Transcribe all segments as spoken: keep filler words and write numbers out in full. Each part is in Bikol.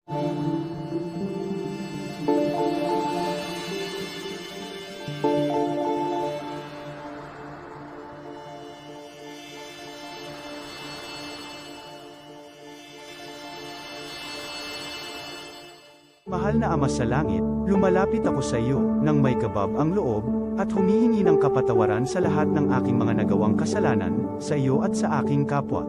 Mahal na Ama sa Langit, lumalapit ako sa iyo nang may kabab ang loob, at humihingi ng kapatawaran sa lahat ng aking mga nagawang kasalanan, sa iyo at sa aking kapwa.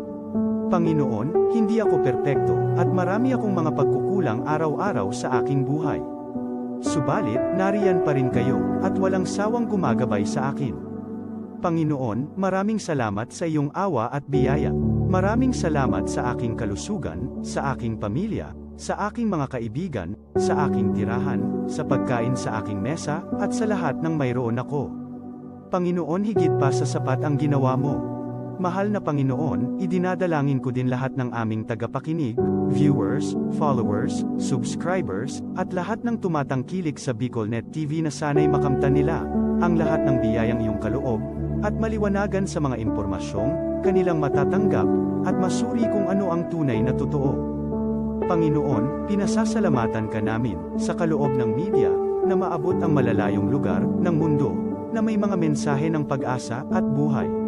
Panginoon, hindi ako perpekto, at marami akong mga pagkukulang araw-araw sa aking buhay. Subalit, nariyan pa rin kayo, at walang sawang gumagabay sa akin. Panginoon, maraming salamat sa iyong awa at biyaya. Maraming salamat sa aking kalusugan, sa aking pamilya, sa aking mga kaibigan, sa aking tirahan, sa pagkain sa aking mesa, at sa lahat ng mayroon ako. Panginoon, higit pa sa sapat ang ginawa mo. Mahal na Panginoon, idinadalangin ko din lahat ng aming tagapakinig, viewers, followers, subscribers, at lahat ng tumatangkilik sa BicolNet T V na sana'y makamtan nila ang lahat ng biyayang iyong kaloob, at maliwanagan sa mga impormasyong kanilang matatanggap, at masuri kung ano ang tunay na totoo. Panginoon, pinasasalamatan ka namin sa kaloob ng media na maabot ang malalayong lugar ng mundo na may mga mensahe ng pag-asa at buhay.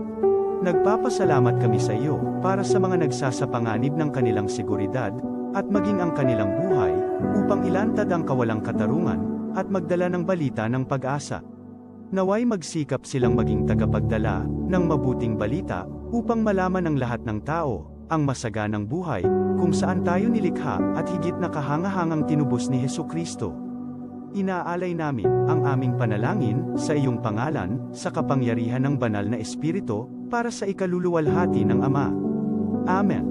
Nagpapasalamat kami sa iyo para sa mga nagsasapanganib ng kanilang seguridad at maging ang kanilang buhay upang ilantad ang kawalang katarungan at magdala ng balita ng pag-asa. Naway magsikap silang maging tagapagdala ng mabuting balita upang malaman ng lahat ng tao ang masaganang buhay kung saan tayo nilikha at higit na kahangahangang tinubos ni Jesu-Cristo. Inaalay namin ang aming panalangin sa iyong pangalan, sa kapangyarihan ng Banal na Espiritu, para sa ikaluluwalhati ng Ama. Amen.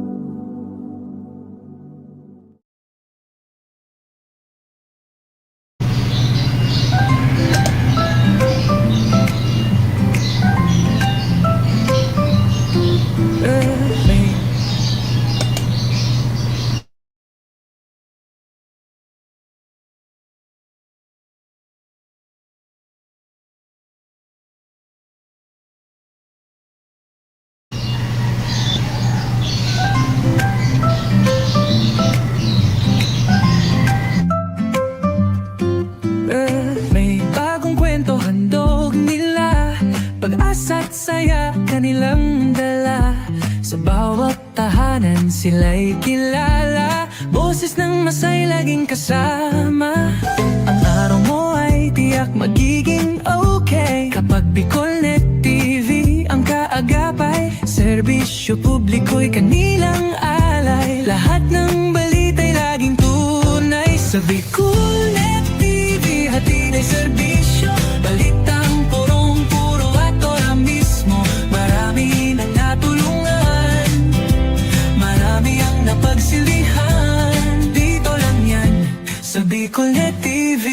May bagong kwento, handog nila, pag-asa at saya kanilang dala. Sa bawat tahanan sila'y kilala, boses ng masay laging kasama. Ang araw mo ay tiyak magiging okay kapag BicolNet T V ang kaagapay. Serbisyo publiko'y kanilang alay, lahat ng balita'y laging tunay. Sa BicolNet T V, hatid ay serbisyo, balitang purong-puro at ora mismo. Marami nang natulungan, marami ang napagsilbihan. Dito lang yan, sa BicolNet T V.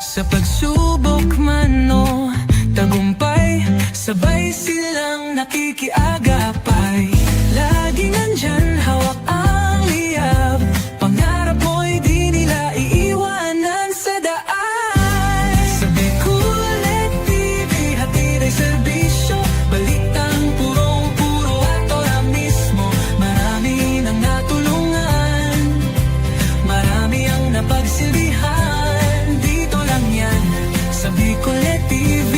Sa pagsubok man o tagumpay, sabay silang nakikiagapay. Laging nandyan, hawak ang liyab. Pangarap mo'y di nila iiwanan sa daan. Sa BicolNet T V, hatid ay serbisyo, balitang purong-puro at ora mismo. Marami nang natulungan, marami ang napagsilbihan. Dito lang yan, sa BicolNet T V.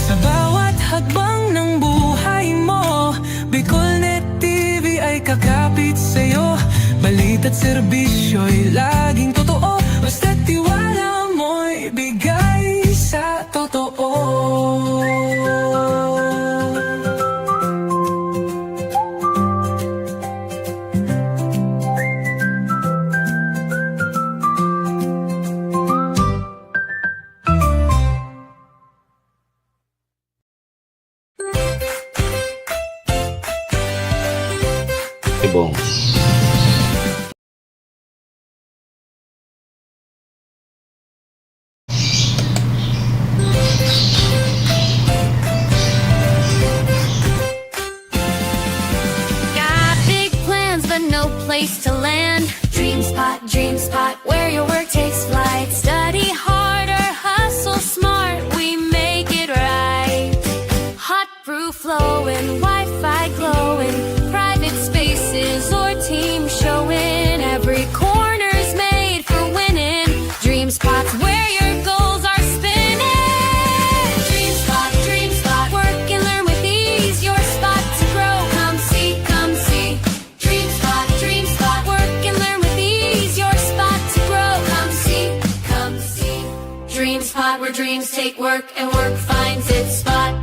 Sa bawat hakbang ng buhay mo, BicolNet T V ay kakapit sa'yo. Balita't serbisyo'y laging totoo, basta't tiwala mo'y bigay sa totoo. Ibong. Got big plans, but no place to land. Dream Spot, Dream Spot, where your work takes flight. Study hard or hustle smart, we make it right. Hot Proof Flowing, Wi-Fi glowing, private spaces or team showing. Every corner's made for winning. Dream Spot's where your goals are spinning. Dream Spot, Dream Spot, work and learn with ease. Your spot to grow. Come see, come see. Dream Spot, Dream Spot, work and learn with ease. Your spot to grow. Come see, come see. Dream Spot, where dreams take work and work finds its spot.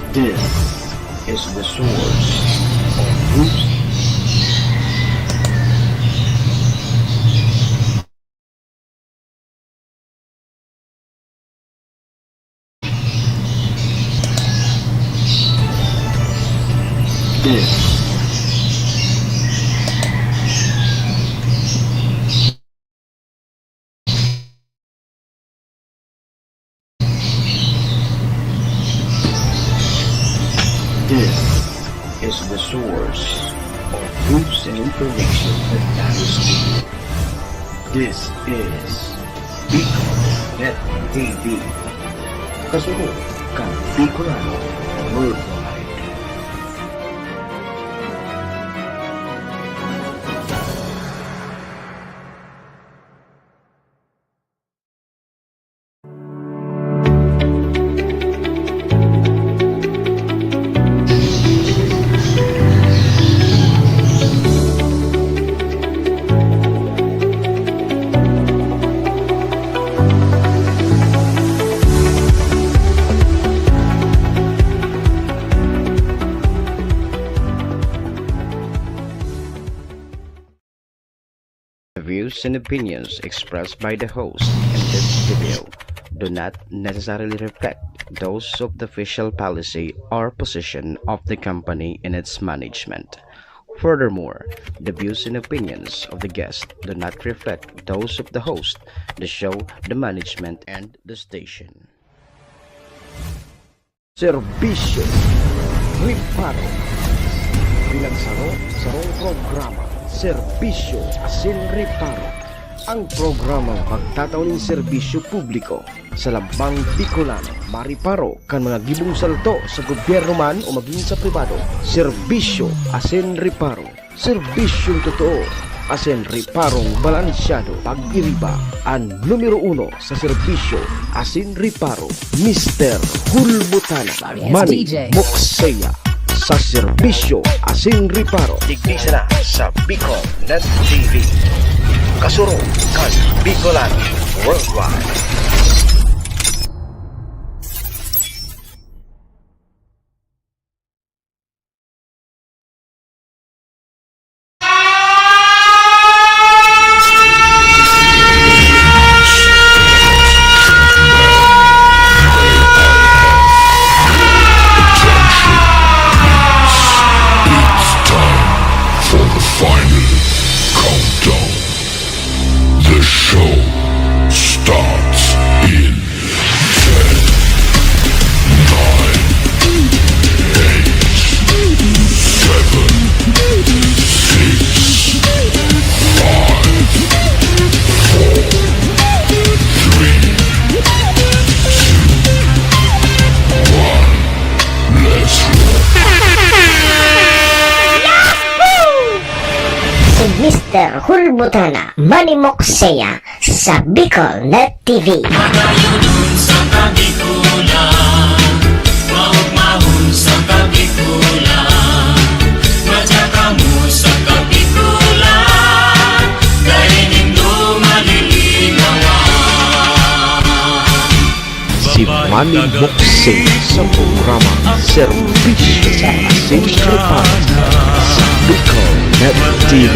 This is the source of truth. This This is the source of news and information that matters to you. This is Bicol Net T V. Kasunod kan Bicolano Worldwide. The views and opinions expressed by the host in this video do not necessarily reflect those of the official policy or position of the company and its management. Furthermore, the views and opinions of the guest do not reflect those of the host, the show, the management, and the station. Serbisyo Reparo. Bilang saro, sarong programa, Serbisyo asin Reparo. Ang programang magtatao nin serbisyo publiko sa lambang Bicolano, mareparo kan mga gibong salto sa gobyerno man o magin sa pribado. Serbisyo asin Reparo. Serbisyong totoo asin reparong balansyado. Pag-iriba, an numero uno sa serbisyo asin reparo, Mister Hulbutana, Sorry, it's Manny D J. Moksea, sa serbisyo asin reparo. Digdi sana sa Bicol Net T V. Kasurog kan Bicolano Worldwide. It's time for the final countdown. The show starts in ten, nine, eight, seven, six, five, four, three, two, one. Let's roll. Si Mister Hulbutana, Manny Moksea, sa Bicol Net T V. Matayo dun sa Kabikulan, maugmahon sa Kabikulan, madya kamo sa Kabikulan, dai nindo malilingawan. Si Manny Moksea sa programa Serbisyo asin Reparo sa Bicol Net T V.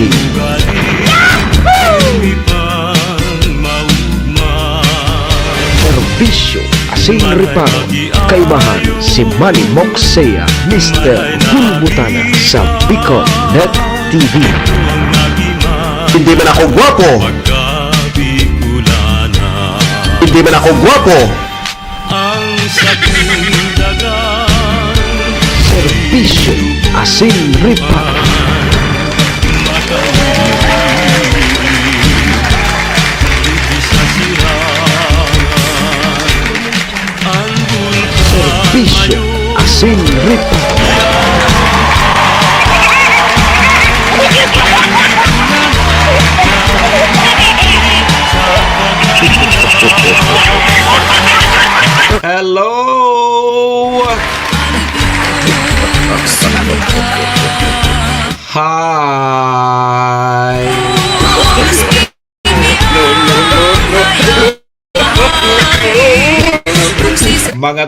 Serbisyo asin Reparo, kaibahan si Manny Moksea, Mister Hulbutana sa Bicol Net T V. Hindi man ako gwapo. Hindi man ako gwapo. Ang sakong dagang Serbisyo asin reparo.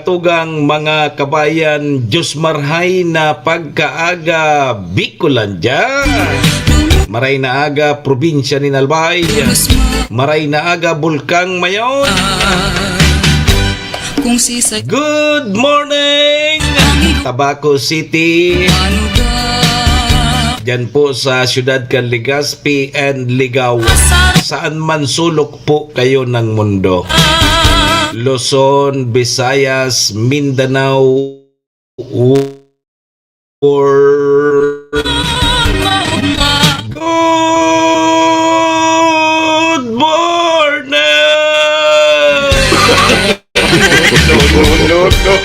Tugang mga kabayan, Diyos marhay na pagkaaga, Bicolandia. Maray na aga, probinsya nin Albay. Maray na aga, Bulkang Mayon. Kung si sa Good morning, Tabaco City. Ano ba? Diyan po sa siyudad kan Legazpi and Ligao. Saan man sulok po kayo ng mundo. Luzon, Visayas, Mindanao, or Good morning! No, no, no, no.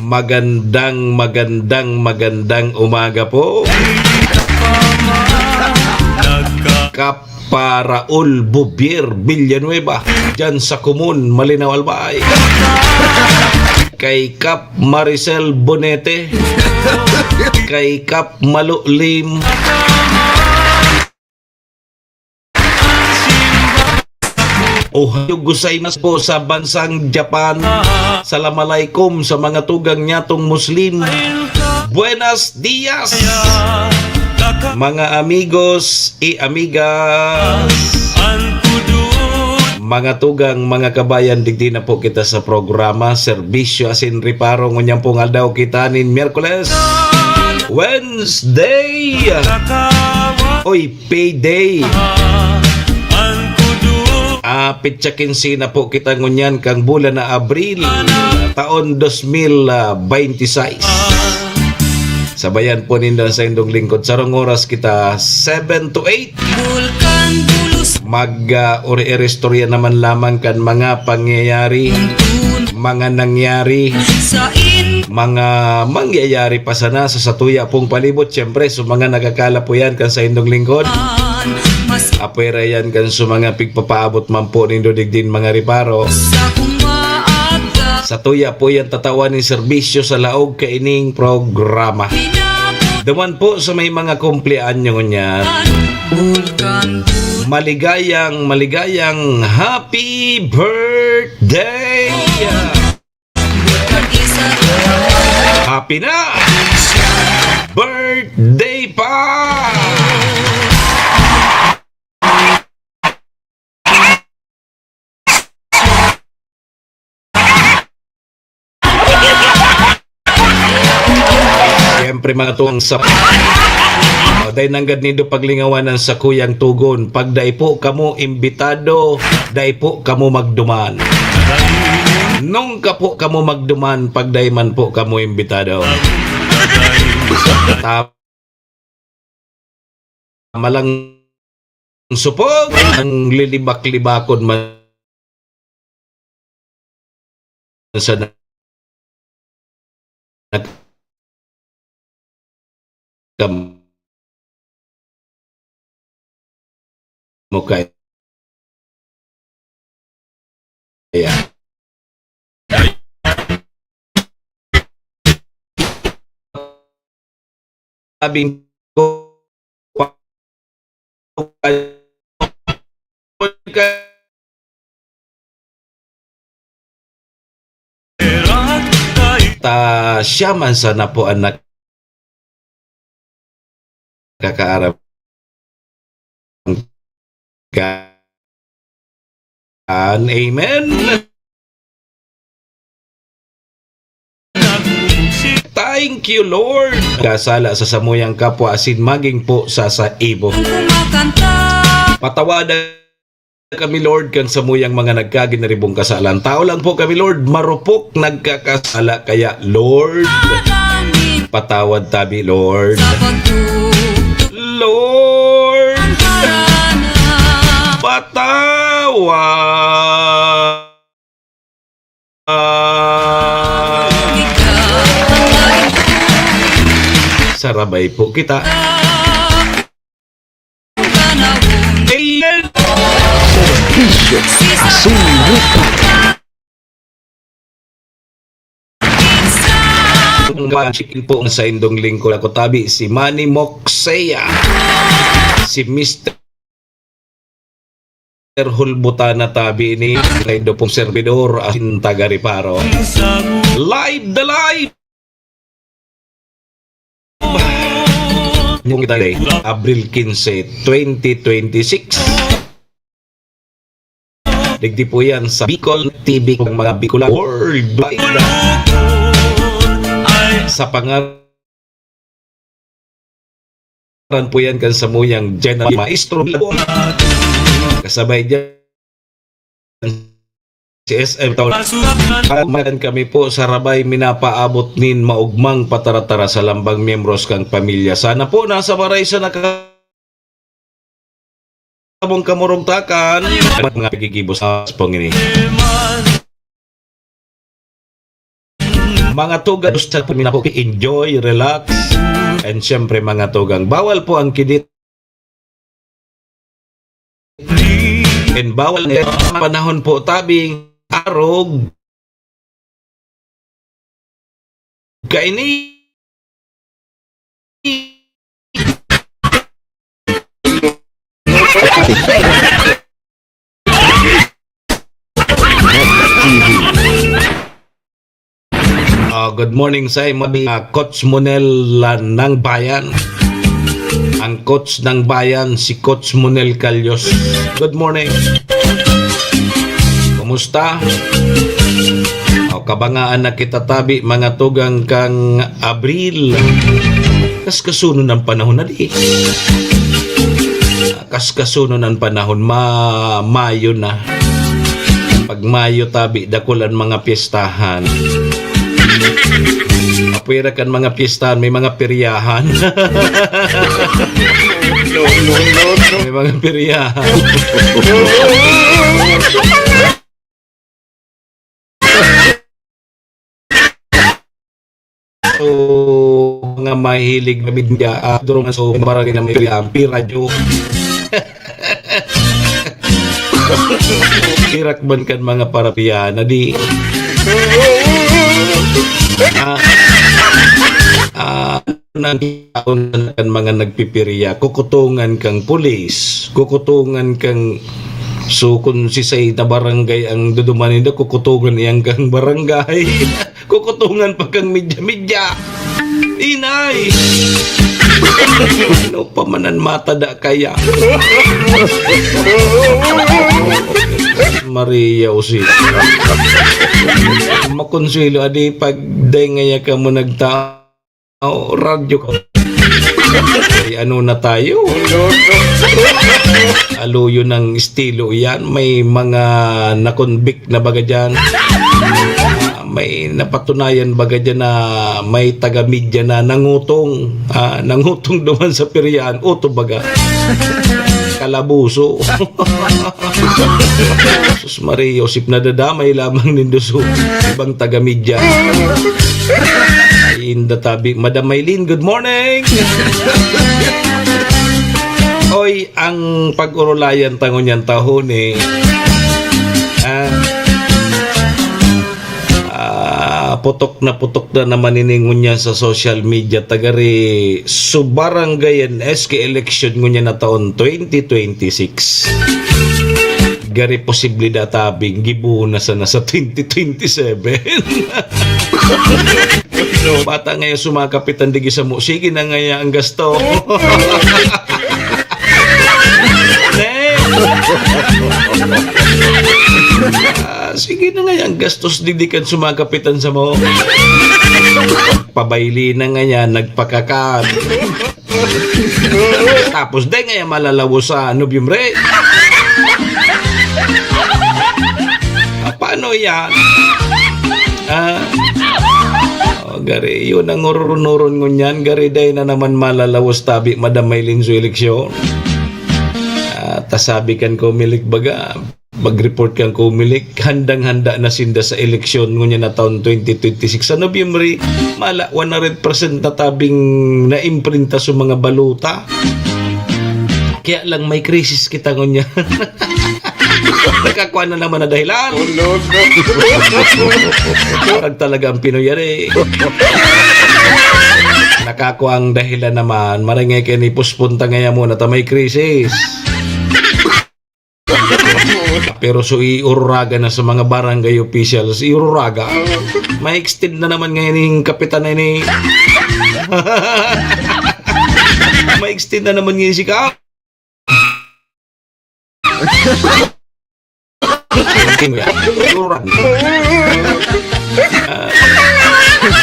Magandang, magandang, magandang umaga po. Kap pa Raul Bouvier Villanueva, dyan sa Kumon, Malinao, Albay. Kay Kap Maricel Bonete, kay Kap Malo Lim. Ohayo gozaimasu po sa bansang Japan. Salam alaikum sa mga tugang nyatong Muslim. Buenas dias, mga amigos y amigas. Mga tugang, mga kabayan, digdi na po kita sa programa, serbisyo asin reparo. Ngunyan pong aldaw kita nin Miyerkules, Wednesday. Oy, payday. Ah, petsa kinse na po kita ngunyan kan bulan na Abril, taon dos mil baynte sais. Sabayan po nindo an saindong lingkod. Sarong oras kita, seven to eight. Mag, ah, uri-iri istorya naman lamang kan mga pangyayari, mga nangyari, mga mangyayari pa sana sa satuya pong palibot. Siyempre, sa mga nagakala po yan kan saindong lingkod. Apwera yan kan sa mga pigpapaabot man po nindo digdin mga reparo. Satuya po yan tatawan nin serbisyo sa laog kaining programa. Duman po sa may mga kumpleanyo ngunyan. Maligayang, maligayang happy birthday! Happy na! Birthday pa! Siyempre, mga tugang sa, o, dai nanggad nindo paglingawan an sakuyang togon. Pag dai po kamo imbitado, dai po kamo magduman. Nungka po kamo magduman pag dai man po kamo imbitado? Tama lang supog ang lilibak-libakon man sa na-, kam-, mo kaya. Sabing ko, ta siya man sana po an nakakaaram kan. Amen. Thank you, Lord. Kasala sa samuyang kapwa asin magin po sa saibo. Patawada kami, Lord, kan samuyang mga nagkaginaribong kasalan. Tao lang po kami, Lord, marupok nagkakasala. Kaya, Lord, patawad tabi, Lord. Lord, patawad. Sarabay po kita. Amen. Serbisyo asin lupa. Ang chicken po ang saindong lingkod. Ako tabi, si Manny Moxea, si Mister Sir Hulbutana tabi ni Raido pong servidor, asin taga Reparo. Live the live! Yung kita day, Abril quince, twenty twenty-six. Digdi po yan sa Bicol T V kong mga Bicolan worldwide. Sa pangalan po yan kan samuyang General Maestro Bilabon. Kasabay dyan si S M Taon. Para madan kami po sa rabay minapaabot nin maugmang pataratara sa lambang miyembros kang pamilya. Sana po nasa maray sa naka- Abong kamurugtakan, mga pagigibos sa pong ini. Mga tugang, gusto po nila po enjoy, relax, and syempre, mga tugang, bawal po ang kidit. And bawal na panahon po tabing arog. Kaini. Ah, good morning sa imo, ah, Coach Monel, ah, ng Bayan. Ang coach ng bayan, si Coach Monel Calyos. Good morning. Kumusta? O, kabangaan na kita tabi, mga tugang kang Abril. Kaskasunon ang panahon na di. Kaskasunon ang panahon, ma-, Mayo na. Pag Mayo tabi, dakul ang mga piyestahan. Apwera kan mga piyestahan, may mga peryahan. No, no, no, no. May mga peryahan. So, mga mahilig na media, ah, durungan so, barangay na may, ah, radyo. Pirak man kan mga parapiya na di. Ah, ah, nang taon kan mga nagpipiriya, kukutungan kang pulis, kukutungan kang so, kun sisay na barangay ang duduman ninda, kukutungan iyang kang barangay. Kukutungan pa kang media-media. Inay! Ano pa man an matada kaya? Maria Jose. Makonsuelo, adi pag dengaya kamo nagta-, o, radyo ka. Ay, ano na tayo? Aluyon ng estilo yan. May mga na-convict na baga dyan. Ah, may napatunayan baga dyan na may taga-media na nangutong. Ah, nangutong duman sa piryahan. Uto baga. Kalabuso. Sus Maria Josep, nadadamay lamang nindo so ibang taga-media. Ay, inda tabi. Madam Maylin, good morning! Oy, ang pag-urulayan ta ngunyan tahon eh. Ah, ah, putok na putok na naman ini ngunyan sa social media. Tagari so barangay and S K election ngunyan na taon twenty twenty-six. Gari posible da tabing gibo na sana sa twenty twenty-seven. Bata ngayon sumakapit ang digi sa mo. Sige na ngaya ang gasto. Ne? Ah, sige na ngaya ang gastos, di, di kan sumakapit ang sa mo. Pabayli na ngaya, nagpakakan. Tapos, di ngaya malalawos sa Nobyembre. Ah, paano yan? Ah, oh, gari, yun ang ururunuron ngunyan. Gari, day na naman malalawos tabi, Madam Maylin, sa eleksyon. Ah, tasabi kan Comelec baga, mag-report kan Comelec, handang-handa na sinda sa eleksyon ngunyan na taon twenty twenty-six. Sa Nobyembre, mala, one hundred percent na tabing naimprinta sa mga balota. Kaya lang may krisis kita ngunyan. Nakakuha na naman na dahilan. Oh, no, no. Parang talaga ang Pinoy yan eh. Nakakuha ang dahilan naman. Maringay kayo ni puspon ta ngaya muna ta may krisis. Pero so iururaga na sa mga barangay officials, iururaga. Ma-extend na naman ngayon yung kapitan na ini. Ma-extend na naman ngayon si Kap.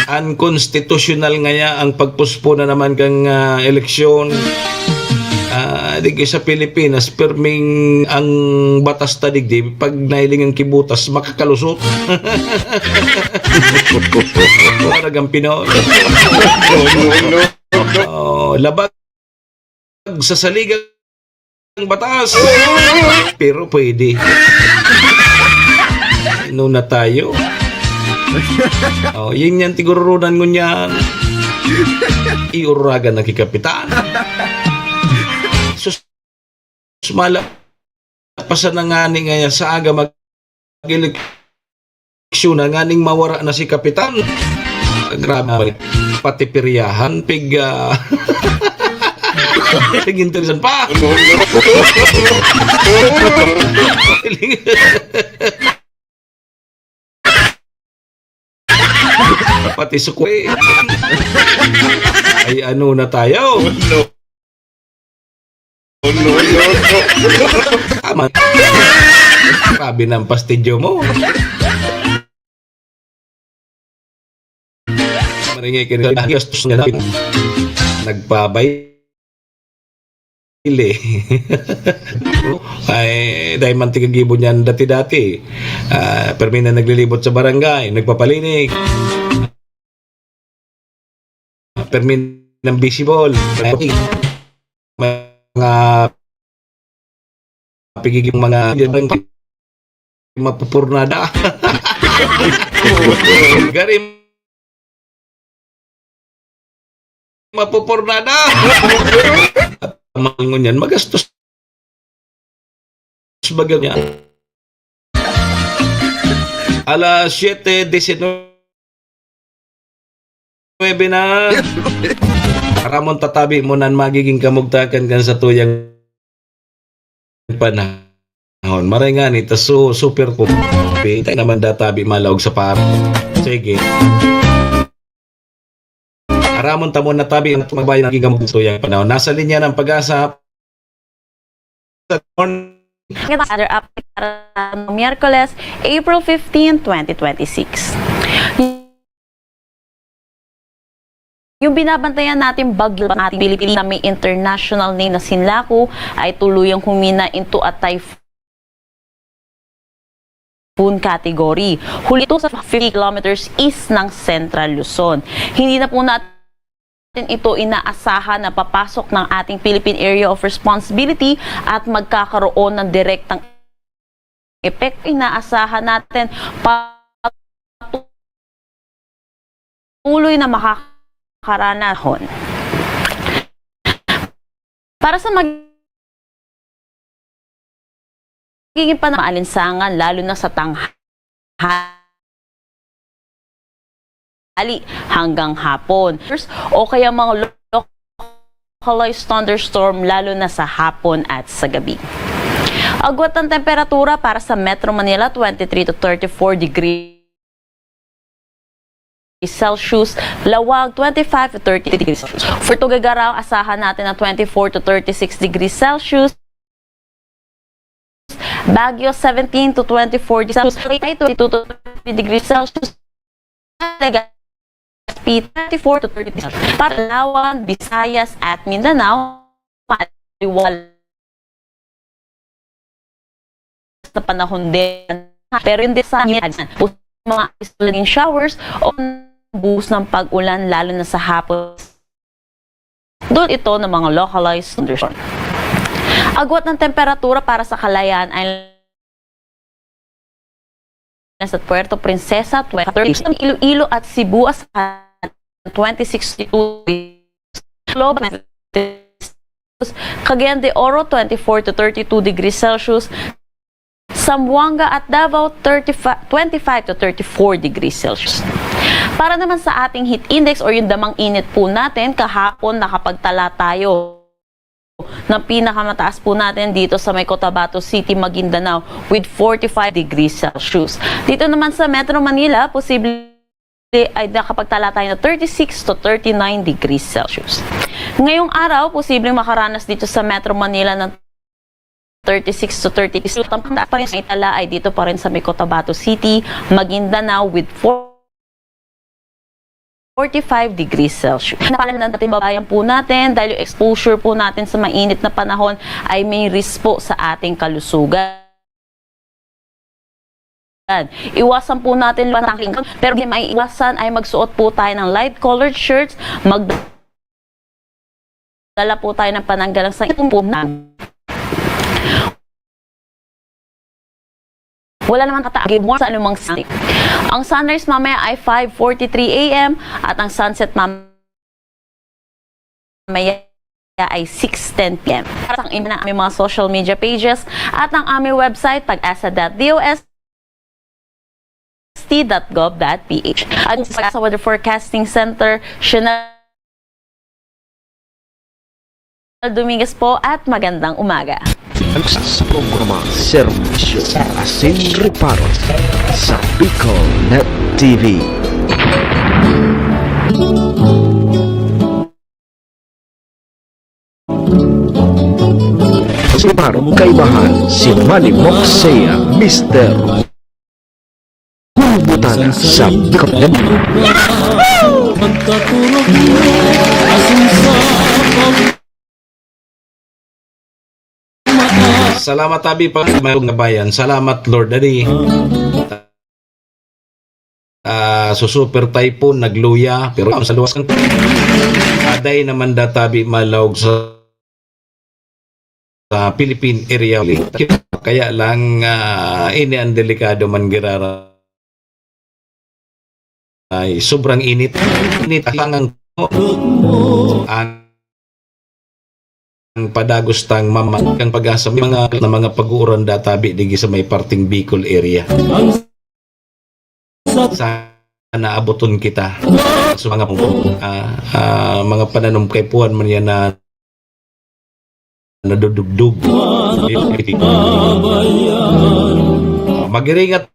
Ah, unconstitutional ngaya ang pagpospon na naman kang, ah, eleksyon. Ah, digdi sa Pilipinas, pirming ang batas ta digdi, pag nahiling ang kibutas, makakalusot. Talagang Pinoy. Oh, labag sa saligang batas. Pero pwede. Ano na tayo? Oh, yun yan, tigururunan ngunyan. Iuragan na ki Kapitan. Sus, malapasan na ngani ngaya sa aga mag-eleksyon na nganing mawara na si Kapitan. Grabe, pati piryahan, pig, ah, pig-interesan pa. Pati sukwe. Ay, ano na tayo? Oh, no. Oh, no, no, no. Tama. Grabe na ang pastidyo mo. Maringay ka na gastos nga na nagpabay. Ili. Ay, dahil man tigagibo niyan dati-dati. Ah, permi na naglilibot sa barangay, nagpapalinig. Permi ng bisibol. Mga pigiging mga mapupurnada. Gari mapupurnada. At ang mga ngunyan, magastos baga niya. Alas siyete disinwebe na. Ramon tatabi mo nan magiging kamugtakan kan sa tuyang panahon. Maray nga ni, ta su-, super ko. Pintay naman databi malaog sa par-, sige. Aramon ta mo natabi ang tumabay na gigamot sa tuyang panahon. Nasa linya ng pag-asa. Good morning. Weather update para sa Miyerkules, April fifteen, twenty twenty-six. Yung binabantayan natin bagyo ng ating Pilipinas na may international name na Sinlaku ay tuluyang humina into a typhoon category. Huli ito sa fifty kilometers east ng Central Luzon. Hindi na po natin ito inaasahan na papasok ng ating Philippine Area of Responsibility at magkakaroon ng direktang epekto. Inaasahan natin pa patuloy na makakaranas. Para sa magiging panahon, maalinsangan, lalo na sa tanghali hanggang hapon, o kaya mga localized thunderstorm, lalo na sa hapon at sa gabi. Agwat ng temperatura para sa Metro Manila, twenty-three to thirty-four degrees Celsius, Laoag, twenty-five to thirty degrees Celsius. For Tuguegarao, asahan natin na twenty-four to thirty-six degrees Celsius. Baguio, seventeen to twenty-four degrees Celsius. Leyte, twenty-two to thirty degrees Celsius. Legazpi, twenty-four to thirty degrees Celsius. Para Palawan, Visayas, at Mindanao, maliwal sa panahon din. Pero yung design, mga isolated showers o buhos ng pag-ulan, lalo na sa hapon. Doon ito ng mga localized thunderstorm. Agwat ng temperatura para sa Kalayaan Islands at Puerto Princesa, twenty-three. Iloilo at Cebu, asahan, twenty-six to Globe, Cagayan de Oro, twenty-four to thirty-two degrees Celsius. Zamboanga at Davao, thirty-five, twenty-five to thirty-four degrees Celsius. Para naman sa ating heat index or yung damang init po natin, kahapon nakapagtala tayo na pinakamataas po natin dito sa may Cotabato City, Maguindanao, with forty-five degrees Celsius. Dito naman sa Metro Manila, posible ay nakapagtala tayo na thirty-six to thirty-nine degrees Celsius. Ngayong araw, posibleng makaranas dito sa Metro Manila ng thirty-six to thirty-six. Ang pangtaas pa rin sa itala ay dito pa rin sa may Cotabato City, Maguindanao with forty-five degrees Celsius. Napalala natin, babayan po natin dahil yung exposure po natin sa mainit na panahon ay may risk po sa ating kalusugan. Iwasan po natin lumalangking, pero di maiiwasan ay magsuot po tayo ng light colored shirts, magdala po tayo ng pananggalang sa ipon po na. Wala naman kataagi mo sa anumang sunset. Ang sunrise mamaya ay five forty-three a m at ang sunset mamaya ay six ten p m. Para sa iba na aming mga social media pages at ang aming website, pag-asa dot d o s t dot gov dot p h. At sa Pag-asa Weather Forecasting Center, Chanel Dominguez po at magandang umaga. Sa programa Serbisyo Asin Reparo sa Bicol Net T V. Si Parong Kaibahan, si Manny Moxea, Mister Butana sa Bicol. Salamat abi pa mayong nabayan. Salamat Lord Daddy. Ah, so super typhoon nagluya pero ang sa luwas kan aday naman databi malawog sa sa Philippine area. Kaya lang, ah, ini ang delikado man girara. Ay, sobrang init. Init ang ang ang padagos tang mama kang pag-asa may mga na mga pag-uuran databi digi sa may parting Bicol area. Sana abuton kita sa mga ah, ah, mga pananom kay puwan man yan na nadudugdog. Magiringat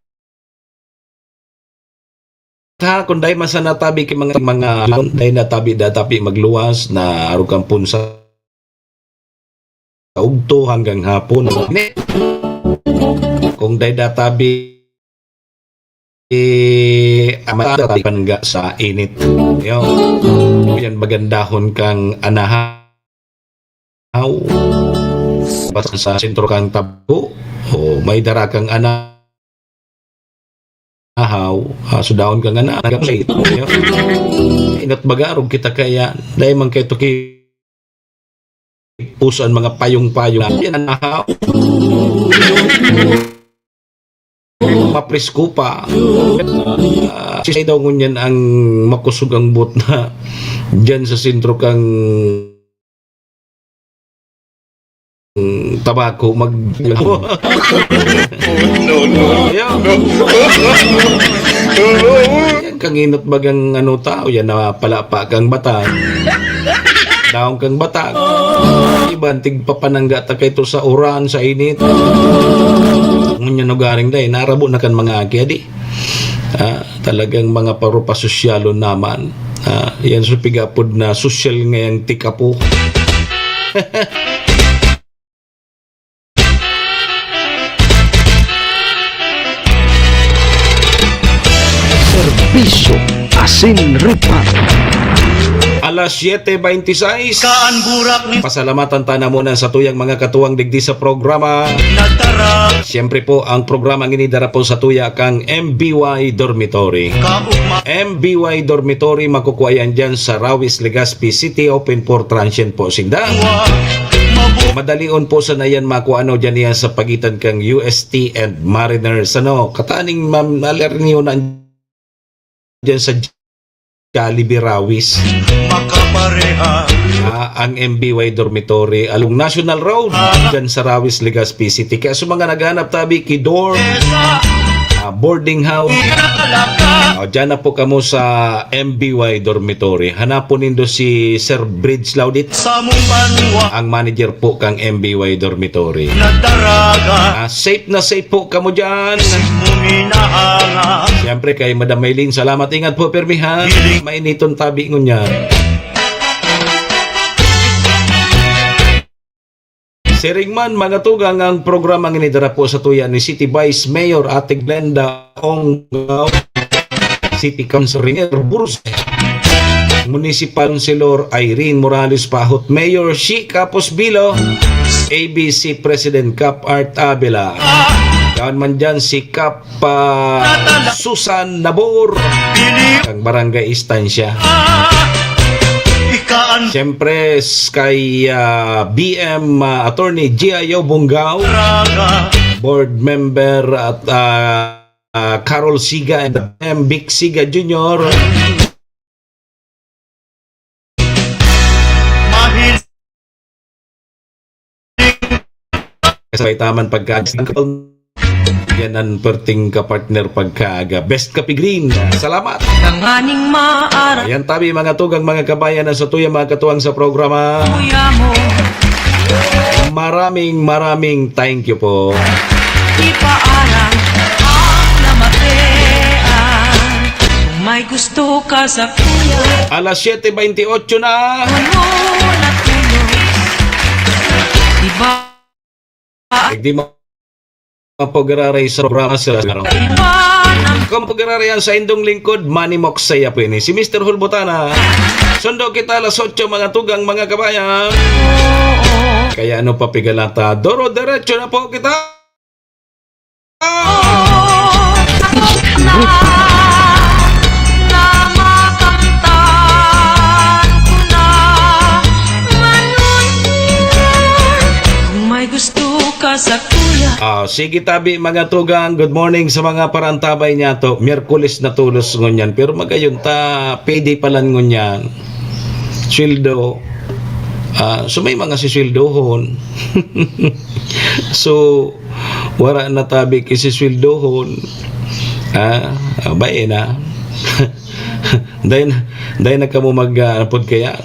ha, kung dai man sa natabi ki mga mga dai natabi datapi magluwas na arog kan punsa kaugto hanggang hapon. Kung dai databi eh, amatabi pangga sa init. Yo. Yan magandahon kang anaha. Aw. Basta sa sentro kang Tabaco, o may dara kang anahaw, ah, sudahon kang ana, nagapsay. Inot bagarog kita kaya, dahil man kayo to ki puso ang mga payong-payong na yan ang anahaw. Mapresko pa. Ah, sisay daw ngunyan ang makusog ang buot na dyan sa sentro kang Tabaco mag no, no. Yan, kanginot bagang ano tao yan na palapa kang batag. Daon kang batag. Iban tigpapanangga ta kay to sa uran, sa init. Ngunyan ugaring day, narabo na kan mga aki adi. Ah, talagang mga parupasosyalon naman. Ah, yan sa pigapod na sosyal ngayang tikapo. Serbisyo Asin Reparo. Alas siete veintiseis. Kaan burak ni Pasalamatan ta na muna sa tuyang mga katuwang digdi sa programa. Nagtara. Siyempre po, ang programa ngini dara po sa tuya kang M B Y Dormitory. Kaugma. M B Y Dormitory, makukuha yan dyan sa Rawis, Legazpi City, open for transient po sinda. Madalion po sana yan makuha ano dyan yan sa pagitan kang U S T and Mariners. Ano, kataning ma'am, naler niyo na dyan sa Jollibee Rawis. Makapareha. Ah, ang M B Y Dormitory, along National Road, dyan sa Rawis, Legazpi City. Kaya sa mga naghanap tabi, kidor, ah, boarding house. O, dyan na po kamo sa M B Y dormitory. Hanapon nindo si Sir Bridge Laudit, ang manager po kang M B Y dormitory. Ah, safe na safe po kamo dyan. Siyempre kay Madam Maylene, salamat. Ingat po, pirmi ha. Mainiton tabi ngunyan. Siring man, mga tugang, ang programa ngini dara po sa tuya ni City Vice Mayor Ate Glenda Ongao, City Council Renier Burse, Municipal Councilor Irene Morales Pahot, Mayor Shi Capos Bilo, A B C President Cap Art Avila. Yan man dyan si Cap pa Susan Nabor, ang Barangay Estancia. Siyempre, s-, kay, ah, B M, ah, Attorney G I O Bungao, board member at, ah, ah, Carol Siga and M Vic Siga Junior. Sabay taman pagka-, yan ang perting kapartner pagkaaga. Best Kape Green. Salamat. Tanganing maaram. Ayan tabi, mga tugang, mga kabayan, na sa tuya, mga katuwang sa programa. Kuya mo. Maraming, maraming thank you po. Ipaaram ang namatean. Kung may gusto ka sa kuya. Alas siyete baynte otso na. Ano na tuyo? Diba? Di mo mapag-araray sa programa sila. Kung pag-araray ang sa indong lingkod, Manny Moksaya po ini. Si Mister Hulbutana. Sundo kita alas otso, mga tugang, mga kabayan. Kaya ano pa pigalata? Doro, diretso na po kita. Tapos na, na makamtan ko na, manunuya. Kung may gusto ka sa kuya. Ah, sige tabi, mga tugang. Good morning sa mga parantabay niyato. Miyerkules na tolos ngunyan. Pero magayon ta, pwede palan ngunyan. Sweldo. Ah, so may mga sisweldohon. So, wara na tabi ki sisweldohon. Ah, abay na. Dai na, dai na kamo mag, ah, ano pod kaya?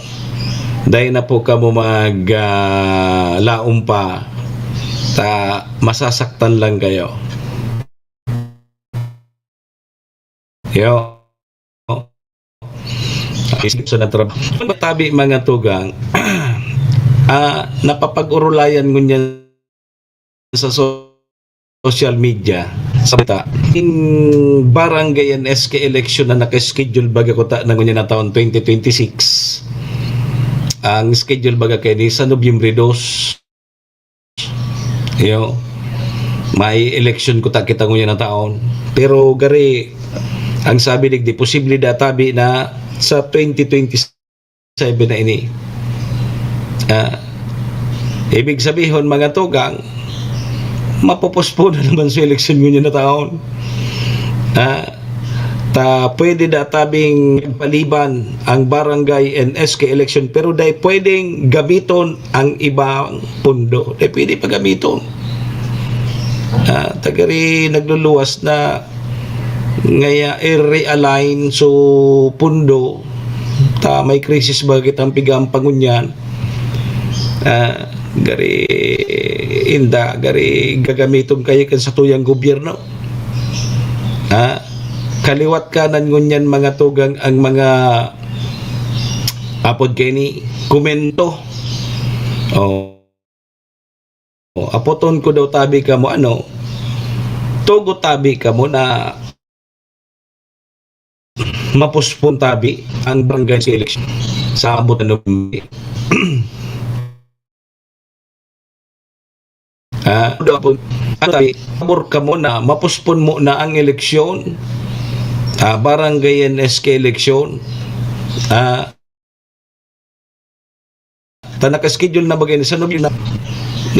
Dai na po kamo mag, ah, laom pa. Ta, masasaktan lang kayo. Yo. Isip sa natrab-, tabi, mga tugang, ah, napapag-urulayan ngunyan sa so-, social media, sa balita. Yung barangay and S K election na naka-schedule baga kuta na ngunyan na taon twenty twenty-six. Ang schedule baga kay ni sa Nobyembre dos. Iyo, may eleksyon kuta kita ngunyan na taon. Pero gari, ang sabi digdi, posible da tabi na sa twenty twenty-seven na ini. Ah, ibig sabihon, mga tugang, mapopospon na naman sa eleksyon ngunyan na taon. Ah, ta pwede da tabing paliban ang barangay and S K election, pero dai pwedeng gamiton ang ibang pundo. Dai pwede pagamiton. Ah, ta gari nagluluwas na ngaya i-realign so pundo ta may krisis ba kitang pigampangunyan. Ah, gari inda, gari gagamiton kayo kan satuyang gobyerno. Ha? Kaliwat kanan ngunyan mga tugang ang mga apod kay ni komento. Oh. Oh, apoton ko daw tabi kamo, ano? Tugot tabi kamo na mapospon tabi ang barangay election sa abot na November. Ah, ano po, ano tayo, pabor ka muna, mapospon muna ang eleksyon, ah, barangay and S K eleksyon. Ah, ta naka-schedule na bagay sa Nobyembre,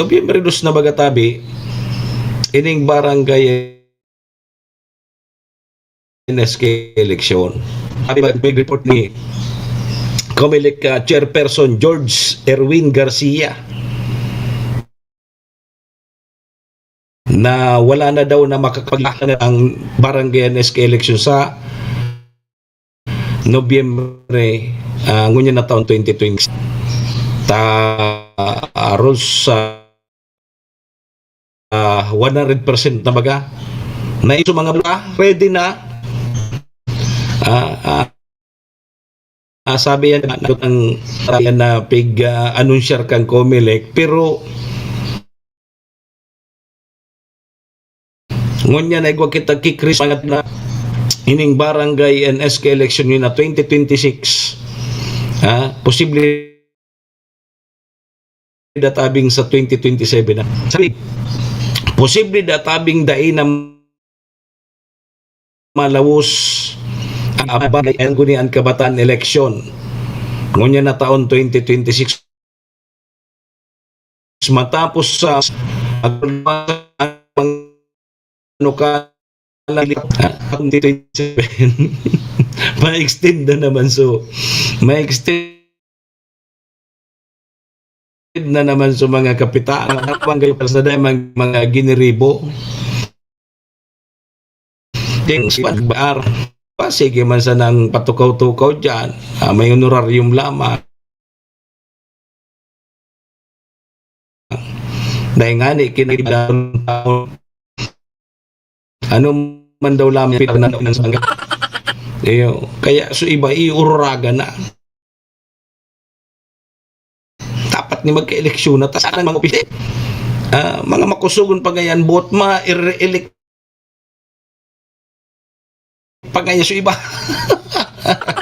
Nobyembre dos na baga tabi, ining barangay N S K eleksyon. Abi ba, may report ni Comelec, ah, Chairperson George Erwin Garcia. na wala na daw na makakapaglaban ang barangay N S K election sa Nobyembre, ah, ngunyan na taon twenty twenty. Ta, aros sa, ah, one hundred percent na baga. Na iso mga bala, ready na. Ah, ah, ah, sabi yan, ang, ang, na pig, ah, anunsyar kang Comelec, pero ngunyan na igwa kita ki Chris, mga na ining barangay N S K election yun na twenty twenty-six. Ha? Posible databing sa twenty twenty-seven na. Sabi, posible databing dai na malawos ang abay ang gunian kabataan eleksyon. Ngunyan na taon twenty twenty-six, matapos sa ano ka, twenty twenty-seven, ma-extend na naman. So, ma-extend na naman sa mga kapitan. Ang hapang kayo, sa dahil mga, mga giniribo. Things, pagbaar. Pa, sige man sanang patukaw-tukaw dyan. Ah, may honorarium lamang. Dahil nga ni, kinaibahan taon. Ano man daw lamang pinagnan ng sangga. Iyo, kaya so iba, iururagan na. Dapat ni magka-eleksyon na, tas ang mga opisya. Ah, mga makusugon pa ngayon, buot ma-elect pa ngayon so iba.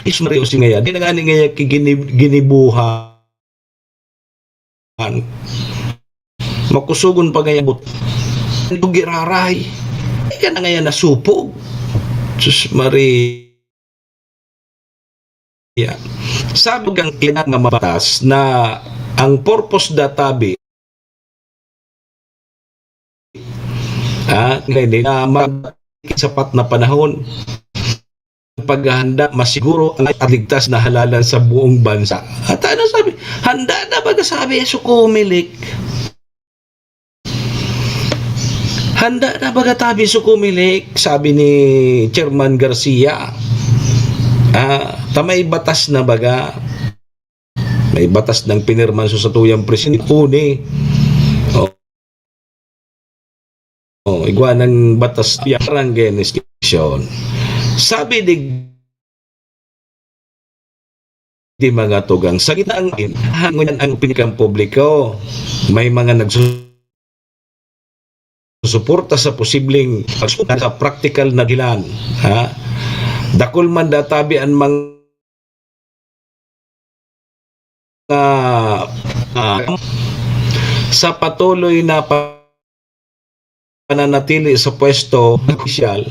Is Mario si ngayon, di na nga ni ngayon kigini-, ginibuhan. Makusugon pa ngayon, but giraray. Di ka na ngayon nasupog. Sus Maria. Sabi kang ilan nga mabatas na ang purpose da tabi, ah, hindi na mag-, sapat na panahon, paghahanda, masiguro ang at ligtas na halalan sa buong bansa. At ano sabi? Handa na baga sabi so Comelec? Handa na baga tabi so Comelec, sabi ni Chairman Garcia. Ah, ta may batas na baga. May batas ng pinirman sa satuyang presidente. Uni. Oh. Oh, igwa ng batas ya barangay election. Sabi di, di mga tugang, sa gitna ang hangon ang opinyon publiko. May mga nagsu-, suporta sa posibleng pagsulat sa praktikal na dahilan, ha? Dakul man databi ang mga, ah, sa patuloy na pa-, pananatili sa pwesto ng opisyal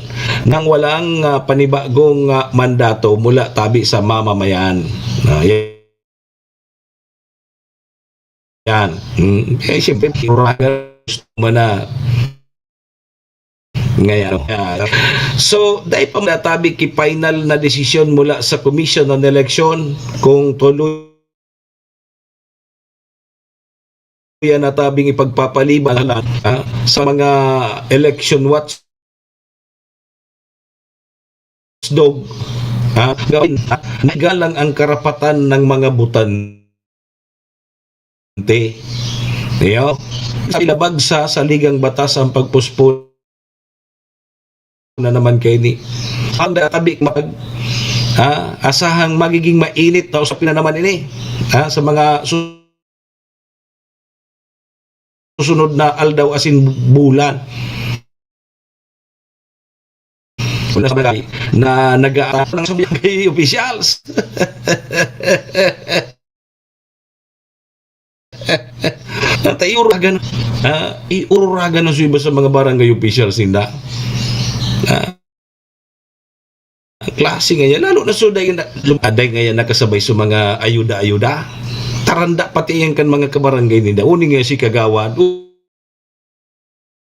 nang walang, ah, panibagong, ah, mandato mula tabi sa mamamayan. Ah, yan. Hmm, eh, siyempre, pinuragan mo na. Ngayon, ah, so, dai pa natabi ki final na desisyon mula sa Commission on Election kung tuloy yan natabing ipagpapaliban, ah, sa mga election watch dog, ha, gawin, ha, nagalang ang karapatan ng mga botante. Iyo, sa pinabagsa sa ligang batas ang pagpuspon na naman kaini. Ang tabi mag, ha, asahang magiging mainit na usapin na naman ini, ha, sa mga su-, susunod na aldaw asin bu-, bulan. Wala sa mga na nag-aatake lang sa barangay officials. At iuragan, ah, iuragan ang iba sa mga barangay officials ninda. Ah, ang klase nga yan, lalo na so dahil na, aday nga yan nakasabay sa mga ayuda-ayuda. Taranda pati yan kan mga kabarangay ninda. Uni nga si Kagawad,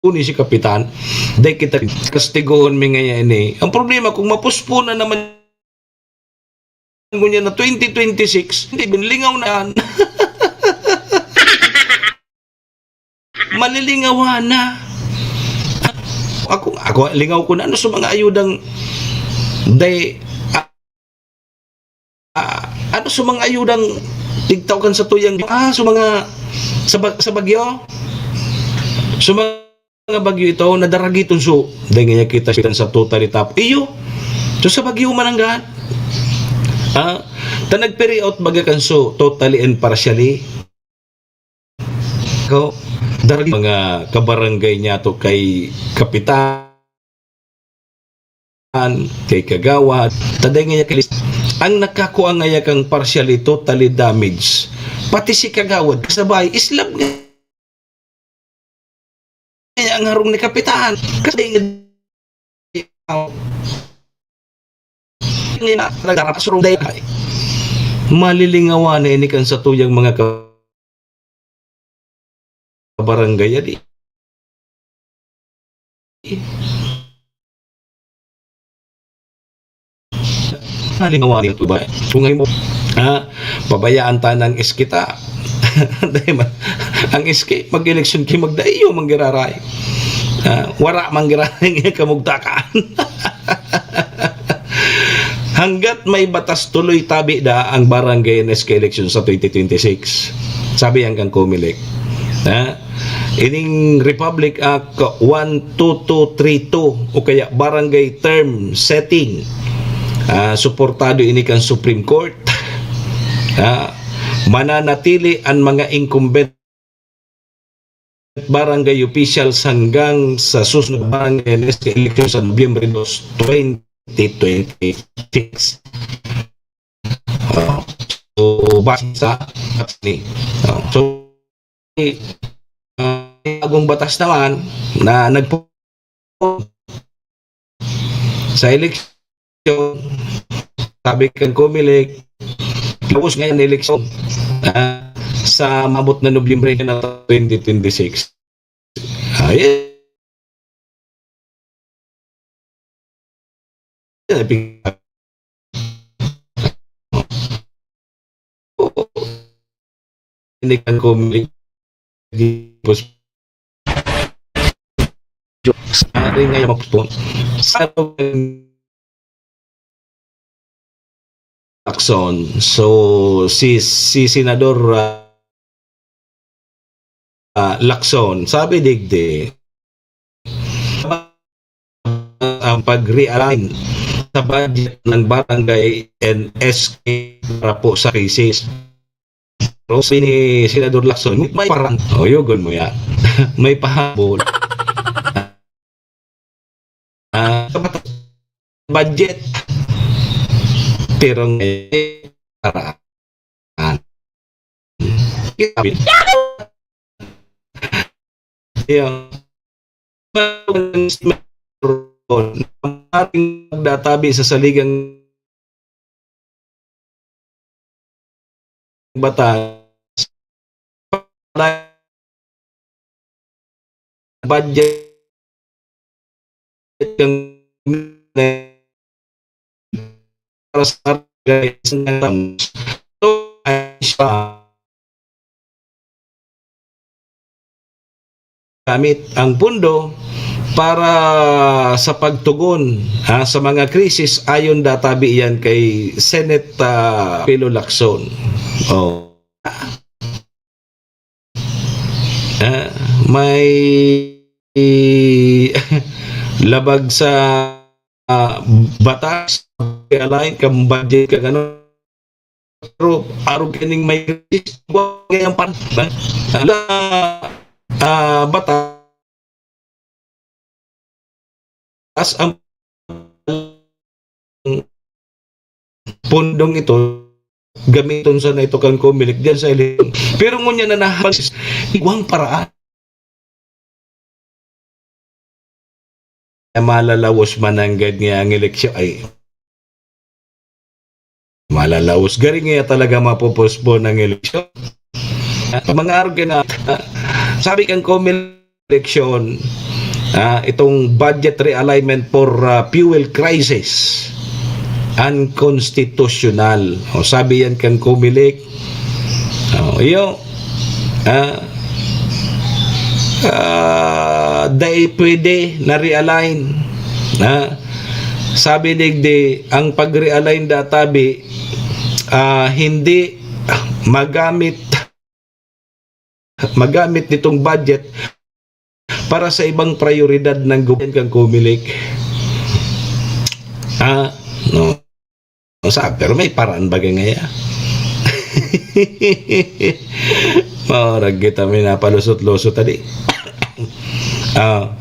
uni si Kapitan. Dahil kita kastigohon mi nga yan eh. Ang problema, kung mapuspon na naman ngunyan na twenty twenty-six, hindi, binlingaw na yan. Malilingawan na. Ako, ako, lingaw ko na, ano sa mga ayudang, day, ah, ah, ano sa mga ayudang tigtaw kan sa tuyang, ah, sa mga, sa ba-, sa bagyo? Sa mga bagyo ito, nadaragiton so, dahil nga kita sa totally tap. Iyo, so sa bagyo mananggahan. Ah, ta nag-pay out baga kan so totally and partially. Ko, darag mga kabarangay niya to kay kapitan, kay kagawad, taday ngaya kay ang nakakua ngaya kang partially, totally damage. Pati si kagawad, kasabay, islab nga ang harong ni kapitan. Kasi nga, nagdarapasurong day ay. Malilingawan na ini kan sa tuyang mga ka-, kabarangay, adi. Halimbawa, dito ba? Kung ngayon mo, ah, pabayaan ta ng S K ta. Dahil ma-, ang S K, mag-eleksyon ki magdaiyo, manggiraray. Ah, wara manggiraray nga kamugtakan. Hanggat may batas, tuloy tabi da ang barangay and S K election sa twenty twenty-six. Sabi ang kang Comelec. Ha? Ining Republic Act one two two three two o kaya barangay term setting, ah, suportado ini kan Supreme Court. Ah, mananatili an mga incumbent barangay officials hanggang sa susunod barangay and S K election sa Nobyembre dos, twenty twenty-six. Ah, so, base sa, ah, so, ah, bagong batas naman na nagpo-, sa eleksyon, sabi kan Comelec, tapos ngayon eleksyon, ah, sa maabot na Nobyembre na twenty twenty-six. Ah, yan. Ini kan Comelec, di pos-, sa rin ngayon magpon. Sa Lacson. So, si, si Senador, ah, ah, Lacson, sabi digdi, ang pag-realign sa budget ng barangay and S K para po sa krisis. Pero si ni Senador Lacson, may parang, o, yugon mo yan. May pahabol. Ah, budget. Pero ngayon, paraan. Yung magdatabi sa saligang batas, budget ng para sa barangay. So, ay siya gamit ang pundo para sa pagtugon, ha, sa mga krisis ayon databi iyan kay Senate, ah, Pilo Lacson. Oh. Ah, may labag sa, ah, batas, align kan budget kan ano, pero arog kining may krisis, wa kayang pan-, ala, ah, batas ang pundong ito, gamiton sana ito kan Comelec diyan sa eleksyon. Pero ngunyan na nahapas, igwang paraan. Na malalawos mananggad nga ang eleksyon ay malalawos. Gari nga talaga mapopostpone ang eleksyon. Mga arog na, sabi kang Comelec eleksyon, ah, itong budget realignment for, ah, fuel crisis, unconstitutional. O, sabi yan kang Comelec. O, iyo. Ah, ah, dai pwede na realign. Ha? Sabi digdi, ang pag-realign da tabi, ah, hindi magamit, magamit nitong budget para sa ibang prayoridad ng gobyerno kan Comelec. Ah, no. Sa, pero may paraan baga ngaya. Maurag kita, may napalusot-lusot tadi. Ah.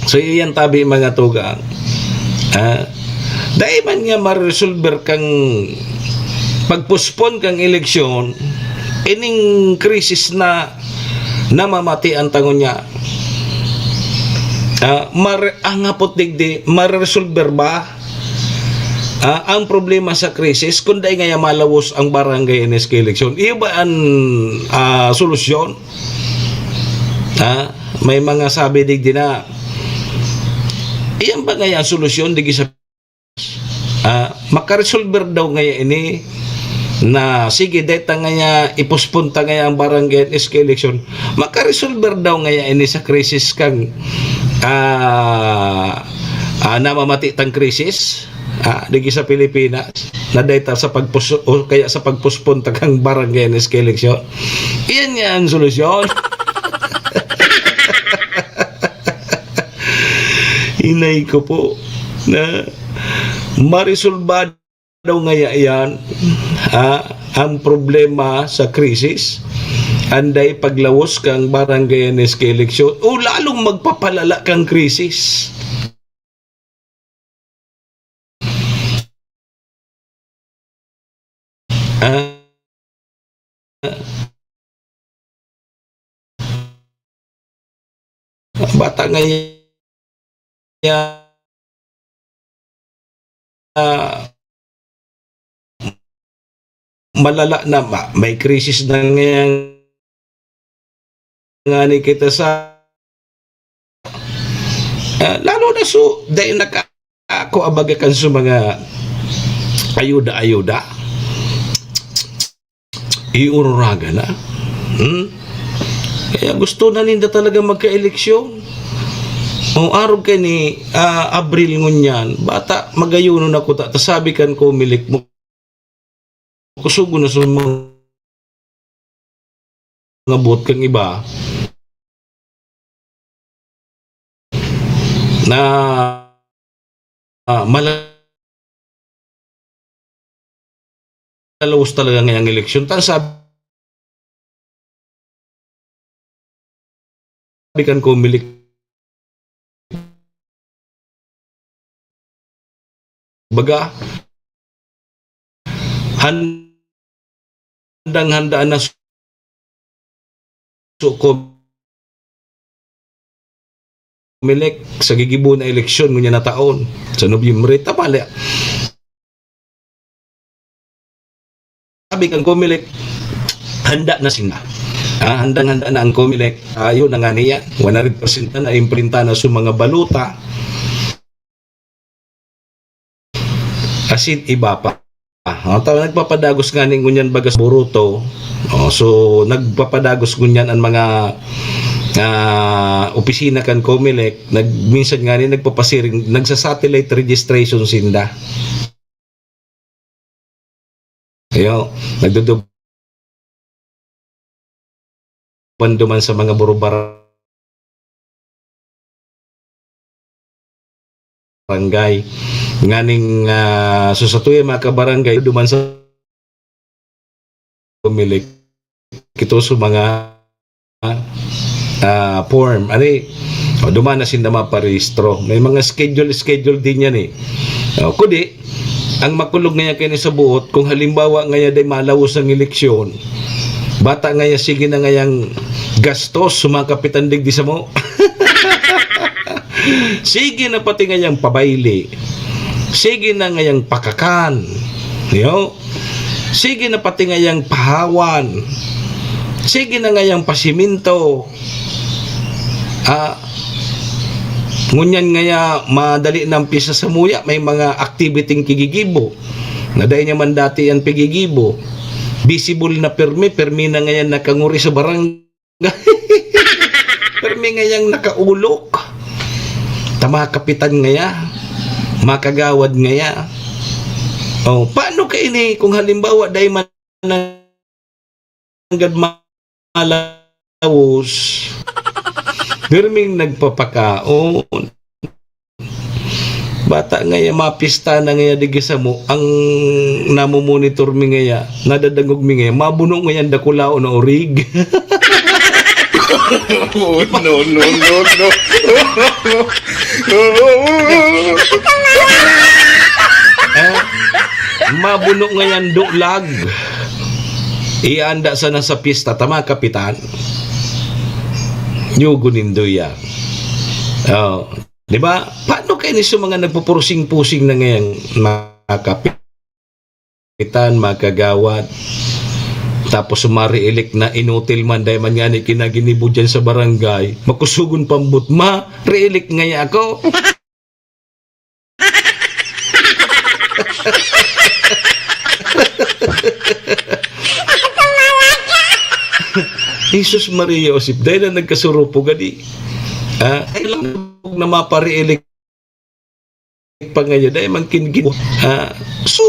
So, iyan tabi, mga tugang. Ah, dai man nga maresolver kang pag-postpone kang eleksyon, ining krisis na namamati ang tangon niya. Ah, mare-, ang hapot digdi, maresolver ba Ah, ang problema sa krisis, kung dai ngaya malawos ang barangay N S K eleksyon, iyo ba an, ah, solusyon? Ah, may mga sabi digdi na, iyan ba ngaya ang solusyon digdi sa, ah, makaresolver daw ngaya ini na, sige, dai ta ngaya, i-postpone ta ngaya ang barangay N S K eleksyon. Makaresolver daw ngaya ini sa krisis kang, ah, ah, namamati tang krisis? Ah, digdi sa Pilipinas, na dahil ta sa pagpus-, o kaya sa pagpuspon ta kang barangay N S K eleksyon. Iyan nga ang solusyon. Inay ko po, na maresolba daw ngaya iyan, ah, ang problema sa krisis, anday paglawos kang barangay N S K eleksyon, o lalong magpapalala kang krisis. Ah, bata ngayon, ah, malala na ma-, may krisis na ngayon ngani kita sa, ah, lalo na so, dai naka-, ako abaga kan sa mga ayuda-ayuda. Iururagan na. Hmm? Kaya gusto na ninda talaga magka-eleksyon. O arog kay ni, ah, Abril ngunyan, bata, magayunon ako ta, ta sabi kan Comelec mo, kusugon na sa mga buot kang iba na, ah, mala-, malalawos talaga ngayang eleksyon. Ta sabi kan Comelec, baga, handang-handa na su-, Comelec sa gigibo na eleksyon ngunyan na taon, sa Nobyembre. Tama na. Sabi kan Comelec, handa na sinda. Ah, handang-handa na ang Comelec. Ayo na nga niya, one hundred percent na naimprinta na sa mga balota. Asin iba pa. Ah, ang tao nagpapadagos nga ning ngunyan bagas buruto. Oh, so, nagpapadagos ngunyan ang mga, ah, opisina kan Comelec. Nag-, minsan nga ni nagpapasiring, nagsa-satellite registration sinda. Ayo, nagduduban duman sa mga burubar-, barangay. Nganing, ah, so sa tuya, mga kabarangay, duman sa Comelec, ito sa mga ah, form. Ani, o, duman na sinda maparehistro. May mga schedule, schedule din yan eh. O, kundi, ang makulog ngaya kaya sa buot, kung halimbawa ngaya day malawos ang eleksyon, bata ngaya sige na ngayang gastos sa mga kapitan digdi sa mo. Sige na pati ngayang pabayli. Sige na ngayang pakakan. Yo? Sige na pati ngayang pahawan. Sige na ngayang pasiminto. Ah, ngunyan ngaya madali na ang pisa sa muya, may mga activity ang kigigibo. Na dai niya man dati yan pigigibo. Visible na pirmi, pirmi na ngayon nakanguri sa barangay. Pirmi ngayang nakaulok. Ta mga kapitan ngaya, mga kagawad ngaya. Oh, paano ka ini kung halimbawa dai man nanggad malawos? Pirming nagpapakaon. Bata ngaya, mapista na ngaya digdi samo, ang namomonitor mi ngaya, nadadangog mi ngaya, mabuno ngayan dakulaon na orig. Oh, no, no, no, no. Ah, mabuno ngayan dulag. Ianda sana sa pista, tama, kapitan? Yugo nindo yan. Oh. Di ba? Paano kayo ni sa mga nagpupursing-pusing na ngayon, mga kapitan, mga kagawad? Tapos sumari-ilik na inutil man, dahil man nga ni kinaginibo dyan sa barangay. Makusugon pambot, ma, riilik ngaya ako. Jesus, Maria, Josep, dahil na nagkasurupog, gadi. Ah, kailangan na mapariilik pa ngayon, dahil man kin-, ah, so,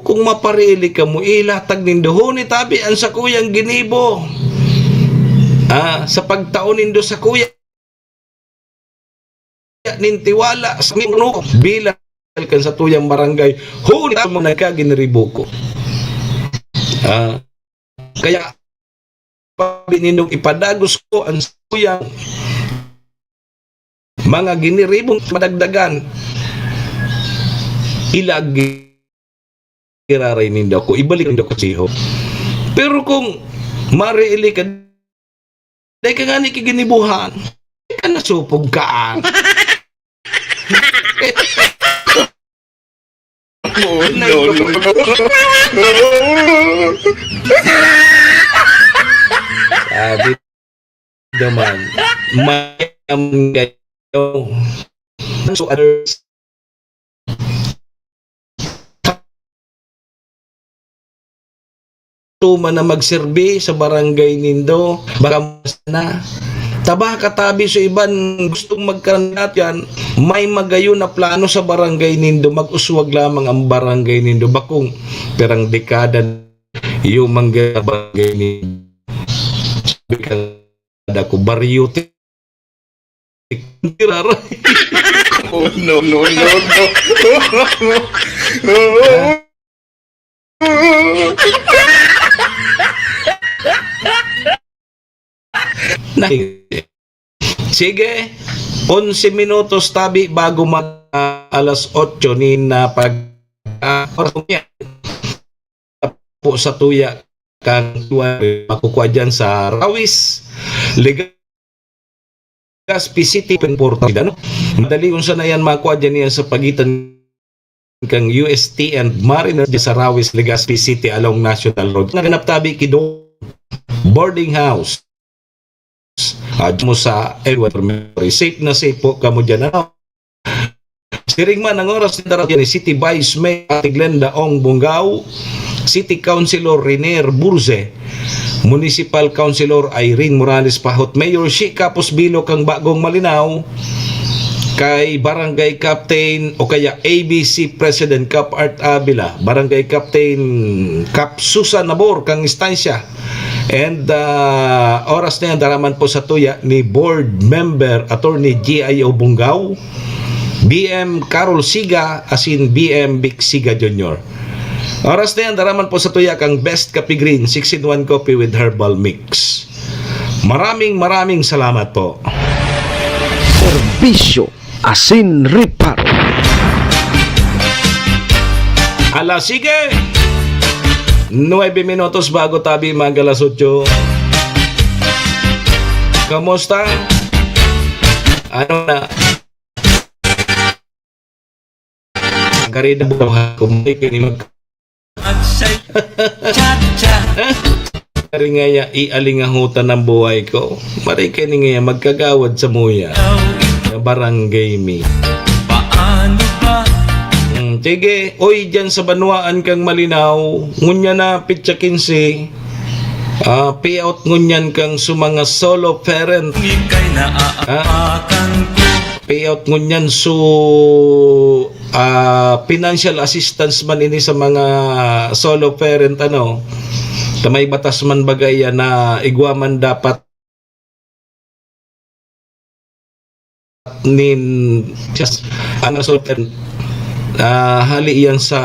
kung mapariilik ka mo, ilatag nindo, huni tabi ang sakuyang ginibo. Ah, sa pagtao nindo sakuya nin tiwala sa mga puno bilang kan satuyang barangay, huli ta mga nagkaginiribo ko. Ah, kaya, pabi nindong ipadagos ko ang satuyang mga giniribong madagdagan. Ilag iraray nindo ako, ibalik nindo ako sa iyo. Pero kung mariili ka, dai ka ngani kiginibuhan, dai ka nasupog ka. Oh, no, no, no. Sabi naman, may naman kayo. So, others, tuman na magserbi sa barangay nindo, baka mas na. Taba katabi sa iban gustong magkarangat yan, may magayon na plano sa barangay nindo, mag-uswag lamang ang barangay nindo. Bakong pirang dekada yung mangga barangay nindo. Sabi ka, dako, baryo, ti-, tiraray. Oh, no, no, no, no. Ha? Na-, sige, onse minutos tabi bago mag, ah, alas otso ni na pag, ah, oras niya. Po sa tuya kang tuwa, makukwa dyan sa Rawis, Legazpi City, Pengporta, no? Madali unsa na yan, makwa dyan yan sa pagitan kang U S T and Mariner dyan sa Rawis, Legazpi City, along National Road. Naganap tabi, Kido Boarding House. Ah, mo sa Edward Mary. Safe na safe po kamo dyan, ano? Siring man ang oras ni Daradia ni City Vice Mayor Ate Glenda Ong Bungao, City Councilor Renier Burze, Municipal Councilor Irene Morales Pahot, Mayor Shi Kapos Bilo kang Bagong Malinao, kay Barangay Captain o kaya A B C President Cap Art Avila, Barangay Captain Cap Susan Nabor kang Estancia, And, ah, oras na yan, daraman po sa tuya ni Board Member Attorney G I O Bungao, B M Carol Siga, asin B M Vic Siga Junior. Oras na yan, daraman po sa tuya kang Best Kape Green, six in one Coffee with Herbal Mix. Maraming, maraming salamat po. Serbisyo asin reparo. Ala, sige! Nuebe minutos bago tabi mag alas otso. Kamusta? Ano na? Ang karida buhay ko, may kini mag- Ari ngaya, ialingahutan ang buhay ko. Mari kini ngaya, magkagawad sa muya. Na barangay mi. Paano ba? Hmm, sige, oy, dyan sa banwaan kang Malinaw, ngunya na, pitsa kinse, Ah, payout ngunyan kan sa mga solo parent. Ah, payout ngunyan su, ah, financial assistance man ini sa mga solo parent, ano. Ta may batas man baga iyan na igwa man dapat nin, just, ang resulta, ah, hali iyan sa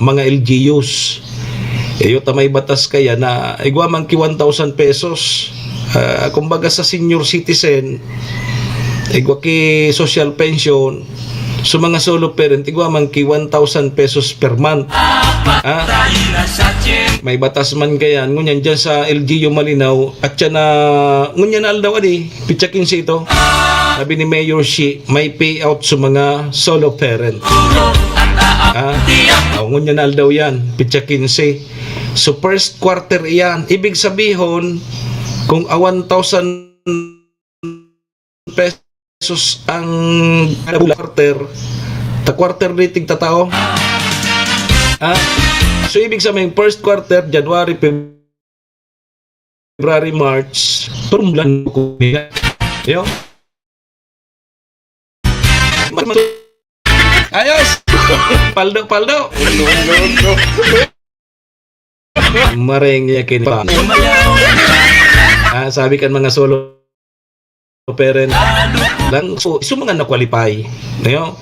mga L G Us. Iyo ta may batas kaya na igwa man ki one thousand pesos. Ah, kumbaga sa senior citizen, igwa ki social pension. So, mga solo parent, igwa man ki one thousand pesos per month. Ha? May batas man kaya. Ngunyan dyan sa L G U Malinaw, at siya na, ngunyan na aldaw, adi, pitsa quince ito. Sabi ni Mayor Shi, may payout sa mga solo parent. Ha? O, ngunyan na aldaw yan, pitsa quince. So, first quarter iyan. Ibig sabihon, kung a one thousand pesos ang kada bulan, quarter, ta quarter day tigtatao. Ha? So, ibig sabihin, first quarter, January, February, March, turumlan ko. Yo? Ayos! Paldo, paldo! Mareng yakin pa. Ah, sabi kan mga solo parent lang, so, so mga na-qualify. Ayo.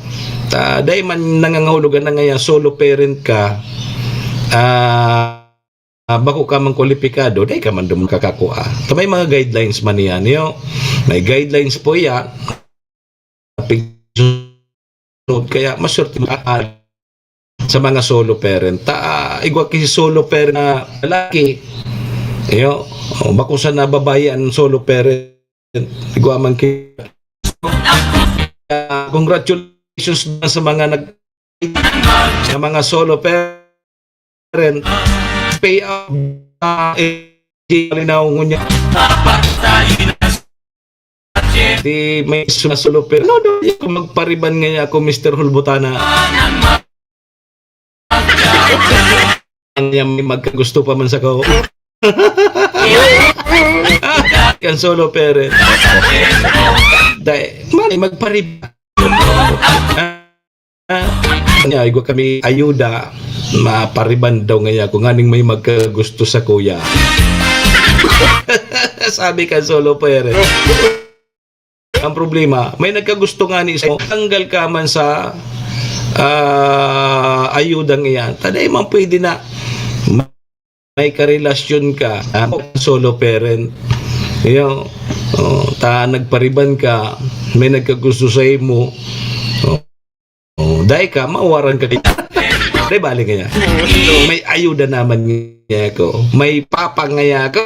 Ta, dai man nangangahulugan na ngaya solo parent ka, ah, ah, bako ka man kwalipikado, dai ka man duman kakakua. Ta may mga guidelines man iyan, yo. May guidelines po iyan. Kaya maswerte man sa mga solo parent. Ta, ah, igwa ki solo parent na lalaki. Iyo, o, bako sana babayi ang solo parent. Igwa man ki-, ah, congratulations na sa mga nag-, sa mga solo parent. Pay up, ah, eh, malinaw ngunyan. Di may sumasolo, pero no, no, di ako magpariban ngaya ako, Mister Hulbutana. Ang niya may magkagusto pa man sa ko. Kan solo parent. Dai, man, magpariban. Ah, nya, igwa kami ayuda, mapariban daw ngaya ako nganing may magkagusto sa kuya. Sabi kan solo parent. Ang problema, may nagkagusto ngani sa, tanggal ka man sa, ah, ayudang iyan. Ta dai man pwede na may karelasyon ka, ah, solo parent. Iyo, oh, ta nagpariban ka, may nagkagusto sa imo. Oh, oh, dai ka, mawaran ka. Dai bali kaya. May ayuda naman ngaya ako. May papa ngaya ako.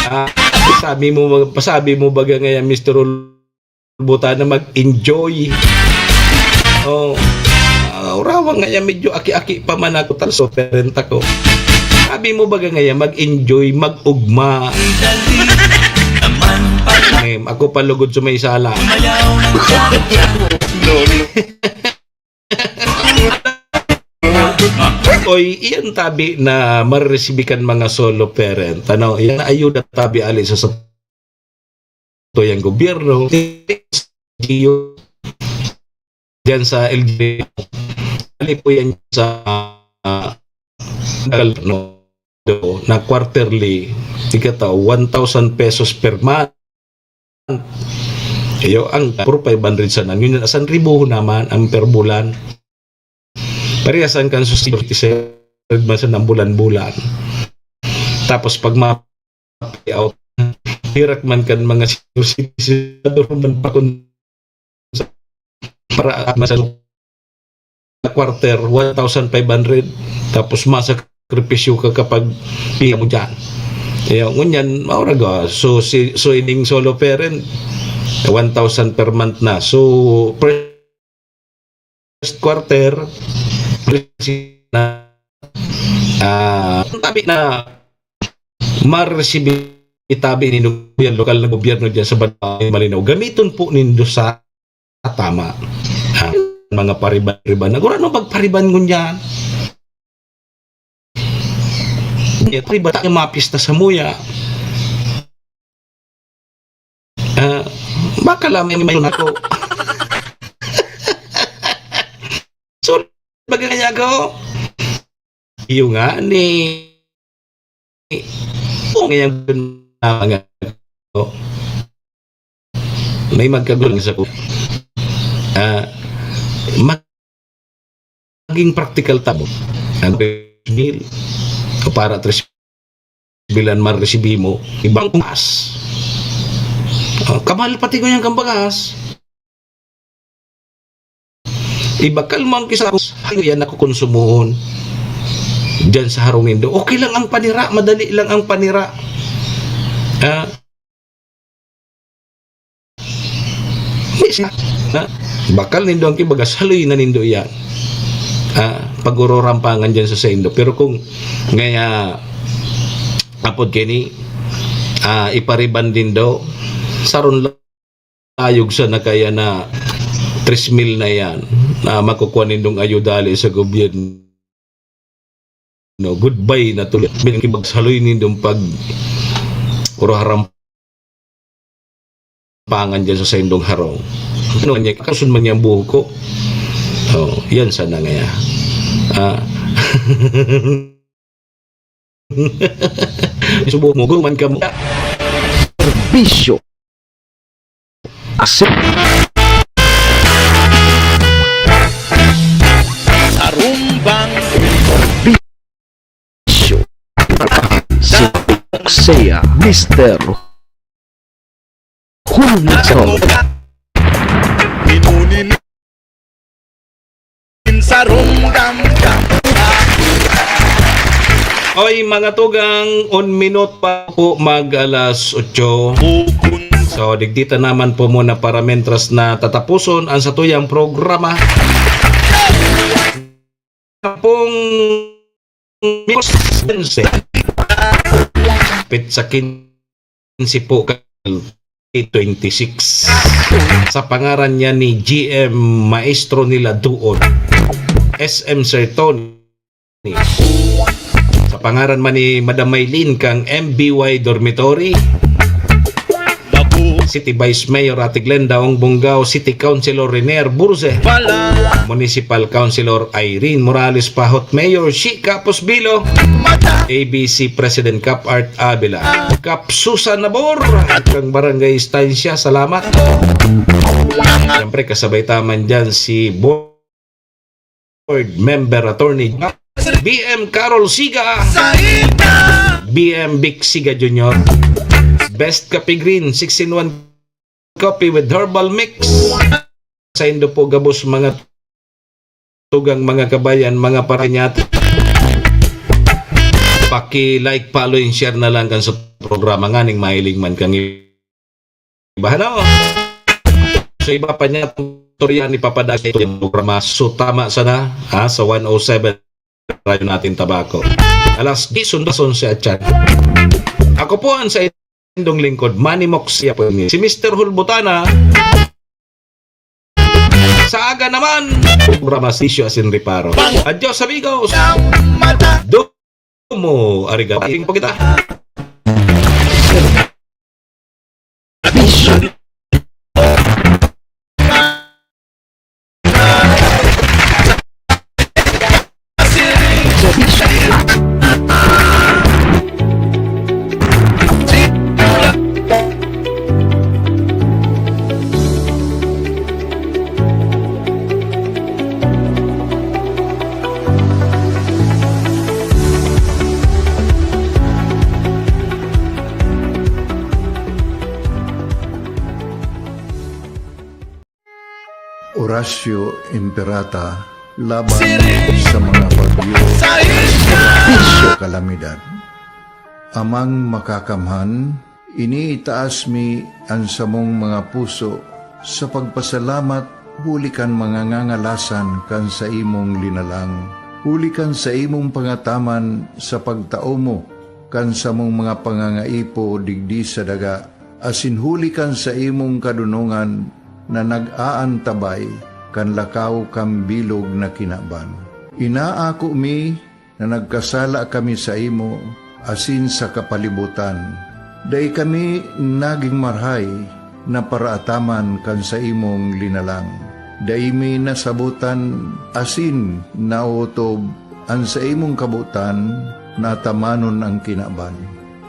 Ah, sabi mo, pasabi mo baga ngaya, Mister Ul-, Buta na mag-enjoy. Oh. Ah, urawa nga yan, medyo aki-aki pa man ako, tan so parent ako. Sabi mo baga nga yan, mag-enjoy, mag-ugma. Em, ako pa lugod sa may sala. Oy, iyan tabi na mareresibi kan mga solo parent. Ano, iyan na ayuda tabi ali sa, sa tuyang gobyerno. Diyan sa L G U, ali po yan sa, ah, no, na quarterly, tigataw, one thousand pesos per month. Iyo, ang puro five hundred sana. Yun, san ribuhon naman ang per bulan. Parehas ang kan sa sixty-seven man sa nang bulan-bulan. Tapos pag ma-pay out, hirak man kan mga senior citizen, man pa kun para at masal-, quarter, one thousand five hundred. Tapos masakripisyo ka kapag piya mo dyan. Kaya ngunyan, maura ga. So, si, so ining solo parent, one thousand per month na. So, first quarter, na, ah, tabi na maresibi tabi ni gobyerno, lokal na gobyerno dyan sa Banwa, Malinaw. Gamiton po nindo sa tama. Ah, mga pariban-riban. Nagurano pagpariban ngunyan? Eh, pariban ta yung mga pista sa muya. Ah, baka lang may mayon ako. So, bagay niya ako. Iyo nga ni, kung ngayon na mga, may magkagulang sa ko. Ah, mag-, maging practical tamo. Ang bill, o para tres bilan maresibi mo, ibang mas. Ah, kamahal pati ko yung kambagas. Ibakal mo ang kisa ko, hayo yan ako konsumoon. Diyan sa harong nindo. Okay lang ang panira, madali lang ang panira. Ah, Di siya, na, bakal nindo ang kibagas, haloy na nindo iyan. Ah, pag-ururampangan dyan sa saindo. Pero kung ngaya, apod kini, ah, ipariban nindo, saron layog sana kaya na tres mil na yan, na makukuha nindong ayuda ali sa gobyerno. No, goodbye na tuloy. Bilang kibagsaloy nindong pag-uruharampangan dyan sa saindong harong. Ano niya, kasun man niyang buhok ko. Oh, yan sana ngaya. Ah. Subukan mo, guruman ka mo. Serbisyo. Asin. Sarumbang. Bisyo. Seya, Mister Hulmison. Minuni Sarong damdam. Oy, mga tugang, un minute pa po mag alas otso. So, digdi ta naman po muna para mentras na tatapuson ang satuyang programa. Pong Petsa quince po, twenty twenty-six. Sa pangaran niya ni G M Maestro nila Duon, S M Sir Tony. Sa pangaran man ni Madam Maylene kang M B Y Dormitory. City Vice Mayor Ate Glenda Ong Bungao, City Councilor Renier Burze, Municipal Councilor Irene Morales Pahot, Mayor Shi Capos Bilo, A B C President Cap Art Avila, Cap Susan Nabor, at kang Barangay Estancia, salamat. Siyempre, kasabay ta man dyan si Board Member Attorney B M Carol Siga, B M Vic Siga Junior, Best Kape Green, six in one Coffee with Herbal Mix. Saindo po gabos, mga tugang, mga kabayan, mga paranyat. Paki-like, follow, and share na lang kan sa programa nganing mahiling man kang iba, ano? So, iba pa niya, istorya ni Papa Dag sa itong programa. So, tama sana, ha, sa one oh seven Radyo Natin Tabaco. Alas diyes, sundason si Achan. Ako po ang sa indong lingkod, Manny Mox, siya po ini. Si Mister Hulbutana, sa aga naman, programa Sisyo Asin Reparo. Adios, amigos! Domo, arigato. Ating po kita. Oratio Imperata laban sa mga bagyo at kalamidad. Amang Makakamhan, iniitaas mi an samong mga puso sa pagpasalamat huli kan mga ngangalasan kan saimong linalang, huli kan saimong pangataman sa pagtao mo kan samong mga pangangaipo digdi sa daga, asin huli kan saimong kadonongan na nag-aantabay kan lakaw kan bilog na kinaban. Inaako mi na nagkasala kami saimo asin sa kapalibotan. Dai kami nagin marahay na paraataman kan saimong linalang. Dai mi nasabotan asin naotob an saimong kabotan na atamanon an kinaban.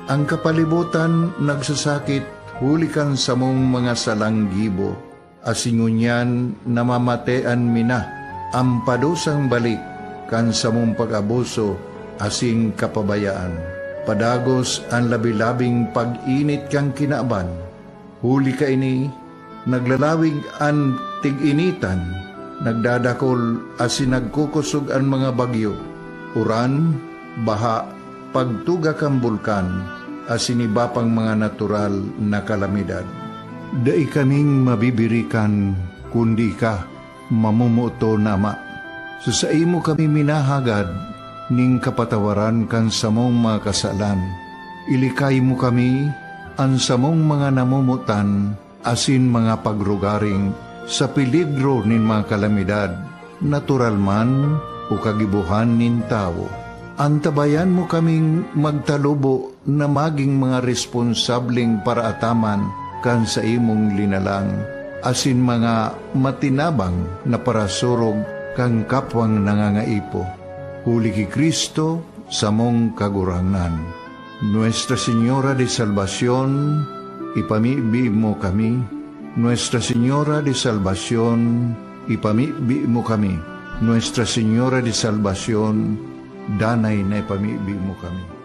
An kapalibotan nagsasakit huli kan samong mga salang gibo, asin ngunyan namamatean mi na an padusang balik kan samong pag-abuso asin kapabayaan. Padagos an labi-labing pag-init kan kinaban. Huli kaini, naglalawig an tig-initan, nagdadakol asin nagkukosog an mga bagyo, uran, baha, pagtuga kan bulkan, asin iba pang mga natural na kalamidad. Dai kaming mabibirikan kundi ika, mamomoton na Ama. Sa saimo kami minahagad nin kapatawaran kan samong mga kasalan. Ilikay mo kami, an samong mga namomotan, asin mga pagrugaring sa peligro nin mga kalamidad, natural man o kagibohan nin tawo. Antabayan mo kaming magtalubo na magin mga responsableng paraataman kan saimong linalang, asin mga matinabang na parasurog kan kapwang nangangaipo. Huli ki Cristo, samong Kagurangnan. Nuestra Señora de Salvacion, ipamibi mo kami. Nuestra Señora de Salvacion, ipamibi mo kami. Nuestra Señora de Salvacion, danay na ipamibi mo kami.